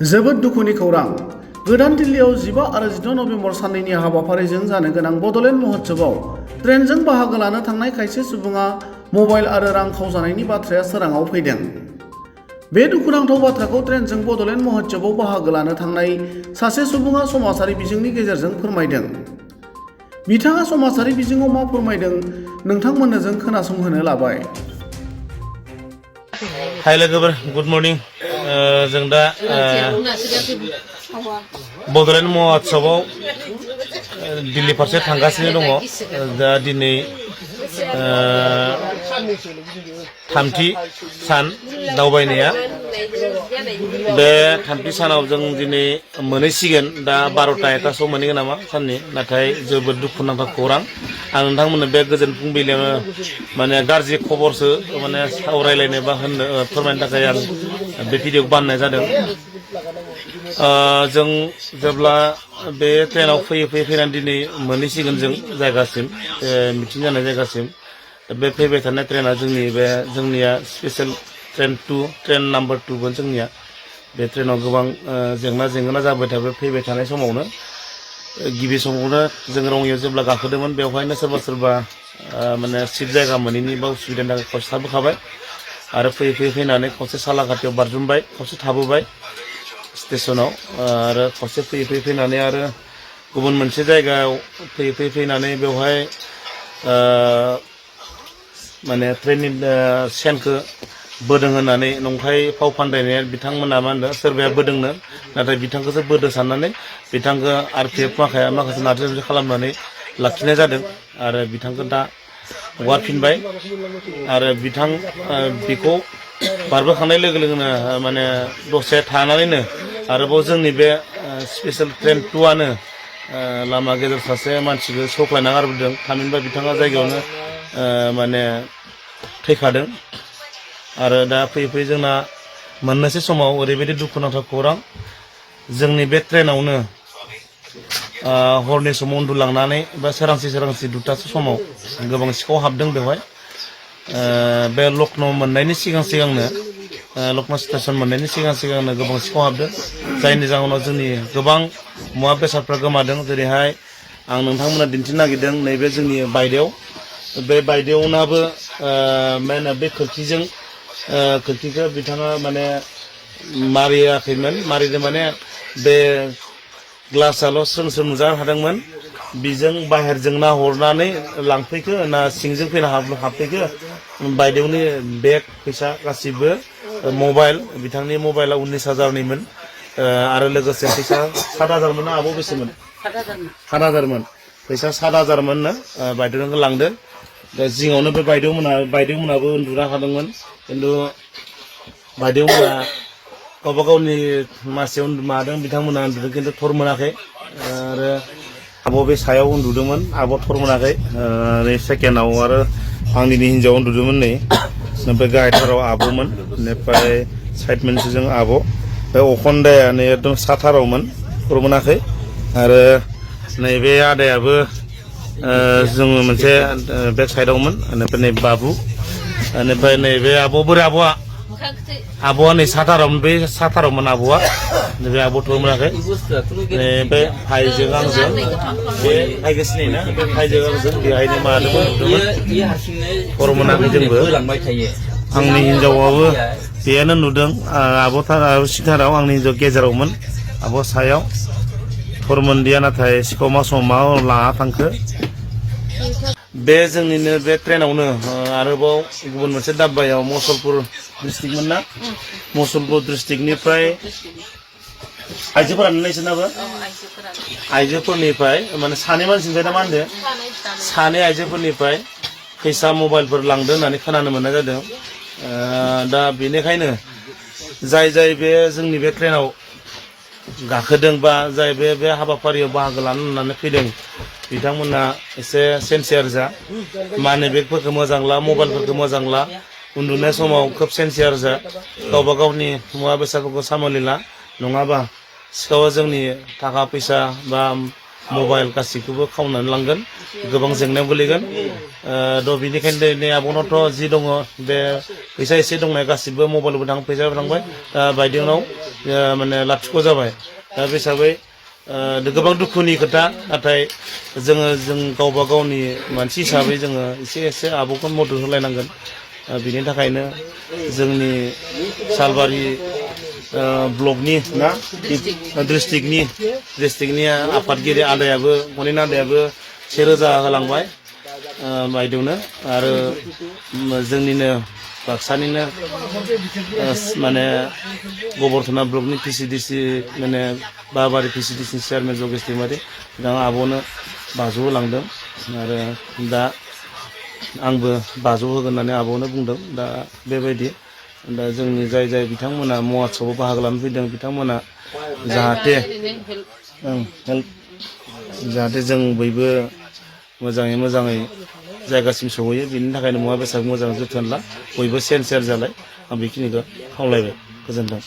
जोबोद दुखुनि खौरां गोदान दिल्लीयाव 15 आरो 16 नभेम्बर साननैनि हाबाफारिजों जानो गोनां बड'लेण्ड महोत्सवआव ट्रेनजों बाहागो लानो थांनाय खायसे सुबुङा मबाइल आरो रां खावजानायनि बाथ्राया सोराङाव फैदों। बे दुखुनांथाव बाथ्राखौ ट्रेनजों बड'लेण्ड महोत्सवआव बाहागो लानो थांनाय सासे सुबुङा समाजारि बिजोंनि गेजेरजों फोरमायदों। बिथाङा समाजारि बिजोङाव मा फोरमायदों नोंथांमोननो जों खोनासंहोनो लाबाय। हाय लोगोफोर, गुड मर्निं। जों दा बड'लेण्ड महोत्सवआव दिल्ली फारसे थांगासिनो दङ। दा दिनै थामथि सान दावबायनाया। बे थामथि सानाव जों दिनै मोनहैसिगोन। दा 12टा-1टासोआव मोनहैगोन नामा साननि। नाथाय जोबोद दुखुनांथाव खौरां। आं नोंथांमोननो बे गोजोन फुंबिलियावनो माने गाज्रि खबरसो माने सावरायलायनो बा होननो फोरमायनो थाखाय आं बे भिडिअखौ बानायनाय जादों। जों जेब्ला बे ट्रेनाव फैनानै दिनै मोनहैसिगोन जों जायगासिम, मिटिं जानाय जायगासिम। बे फैबाय थानाय ट्रेना जोंनिया स्पेशल ट्रेन नाम्बार 2 जोंनिया। बे ट्रेनाव गोबां जेंना जाबाय थाबाय फैबाय थानाय समावनो। गिबि समावनो जों रङियाव जेब्ला गाखोदोंमोन बेवहायनो सोरबा माने सिट जायगा मोनैनि बा उसुबिदानि थाखाय खावसे थाबोखाबाय आरो फैनानै खावसे सालाकाटियाव बारजुमबाय, खावसे थाबोबाय स्टेशनाव आरो खावसे फैनानै आरो गुबुन मोनसे जायगायाव फैनानै बेवहाय माने ट्रेननि सेनखौ बोदों होननानै नंखाय फाव फान्दायनाया बिथांमोना मा होनदों, सोरबाया बोदोंनो, नाथाय बिथांखौसो बोदो साननानै बिथांखौ RPF माखासे नारजि खालामनानै लाखिनाय जादों आरो बिथांखौ दा हगारफिनबाय। आरो बेखौ बारबोखांनाय लोगो लोगोनो माने दसे थानानैनो आरोबाव जोंनि बे स्पेशल ट्रेन 2आनो लामा गेजेर सासे मानसिखौ सौख्लायना गारबोदों। थामहिनबा बिथाङा जायगायावनो माने थैखादों। आरो दा फैयै जोंना मोननोसै समाव ओरैबायदि दुखुनांथाव खौरां, जोंनि बे ट्रेनावनो हरनि समाव उन्दुलांनानै बा सोरांसि 2टासो समाव गोबां सिखाव हाबदों बेवहाय। बे लखनौ मोननायनि सिगांनो लखनौ स्टेसन मोननायनि सिगांनो गोबां सिखाव हाबदों, जायनि जाहोनाव जोंनि गोबां मुवा बेसादफ्रा गोमादों। जेरैहाय आं नोंथांमोना दिन्थिनो नागिरदों नैबे जोंनि बायदेव। बे बायदेवनाबो मा होनो, बे खोरखिखौ बिथाङा माने मारियाखैमोन, मारिदों माने बे ग्लासाल' स्रों नुजानो हादोंमोन। बिजों बाहेरजों नाहरनानै लांफैखो ना सिंजों फैना हाबफैखो बायदेवनि बेग, फैसा गासिबो, मबाइल, बिथांनि मबाइला 19,000निमोन आरो लोगोसे फैसा 7,000मोन ना आब' बेसेमोन? 7,000मोन। फैसा 7,000मोननो बायदेवखौ लांदो। दा जिङावनो बे बायदेवमोनाबो उन्दुना थादोंमोन, खिन्थु बायदेवमोना गावबा गावनि मासियाव मादों, बिथांमोना उन्दुदों खिन्थु थर मोनाखै। आरो आब' बे सायाव उन्दुदोंमोन, आब' थर मोनाखै। सेकेन्डआव आरो आंनि हिन्जाव उन्दुदोंमोन नै, ओमफ्राय गाहायथाराव आब'मोन, बेनिफ्राय साइड मोनसेजों आब'। बे अखन्दाया नै एकदम साथारावमोन, थर मोनाखै। आरो नैबे आदायाबो जोङो मोनसे बेक साइडआवमोन। बेनिफ्राय नै बाबु, बेनिफ्राय नैबे आब', बोरै आब'आ नै साथारावमोन आब'आ। नैबे आब' थर मोनाखै। बे भाइजों आंजों, बे भाइखौ सिनायोना? बे भाइजों आंजों बेहायनो मादोंमोन, थर मोनाखै जोंबो। आंनि हिन्जावाबो बेयानो नुदों, आब' सिथाराव, आंनि हिन्जाव गेजेरावमोन, आब' सायाव। थर मोनदिया, नाथाय सिखाव मा समाव मा लाना थांखो। बे जोंनिनो बे ट्रेनावनो आरोबाव गुबुन मोनसे दाब्बायाव मुसलपुर डिस्ट्रिक्टमोन ना, मुसलपुर डिस्ट्रिक्टनिफ्राय आइजोफोरानो नोंसोरनाबो आइजोफोरनिफ्राय माने सानै मानसिनिफ्राय ना मा होनदों, सानै आइजोफोरनिफ्राय फैसा मबाइलफोर लांदों होननानै खोनानो मोननाय जादों। दा बेनिखायनो जाय बे जोंनि बे ट्रेनाव गाखोदों बा जाय बे हाबाफारियाव बाहागो लानो होननानै फैदों, बिथांमोना एसे सेन्सियार जा, मानि बेगफोरखौ मोजां ला, मबाइलफोरखौ मोजां ला, उन्दुनाय समाव खोब सेन्सियार जा, गावबा गावनि मुवा बेसादफोरखौ सामोलिला, नङाबा सिखावा जोंनि थाखा फैसा बा मबाइल गासैखौबो खावनानै लांगोन, गोबां जेंनायाव गोलैगोन। बेनिखायनो नै आब'नावथ' जि दङ, बे फैसा एसे दंनाय गासिबो मबाइलबो फैसाबो थांबाय। बायदेवनाव माने लाथिख' जाबाय दा बे हिसाबै गोबां दुखुनि खोथा नाथाय जों गावबा गावनि मानसि हिसाबै जोङो एसे आब'खौ मदद होलायनांगोन बिनि थाखायनो जोंनि सालबारि ब्लकनि ना डिस्ट्रिक्टनि आफादगिरि आदायाबो गनिन आदायाबो 1000 होलांबाय बायदोंनो आरो जोंनिनो बाक्सानिनो माने गबरथना ब्लकनि पिसिडिसि माने बाबारि पिसिडिसि चेयारमेन जगेश दैमारि बिथाङा आब'नो 500 होलांदों आरो दा आंबो 500 होगोन होननानै आब'नो बुंदों दा बेबायदि दा जोंनि जाय बिथांमोना महोत्सबआव बाहागो लानो फैदों बिथांमोना जाहाथे जाहाथे जों बयबो मोजाङै जायगासिम सहैयो बिनि थाखायनो मुवा बेसाद मोजां जोथोन ला बयबो सेर जालाय आं बेखिनिखौ खावलायबाय गोजोन्थों।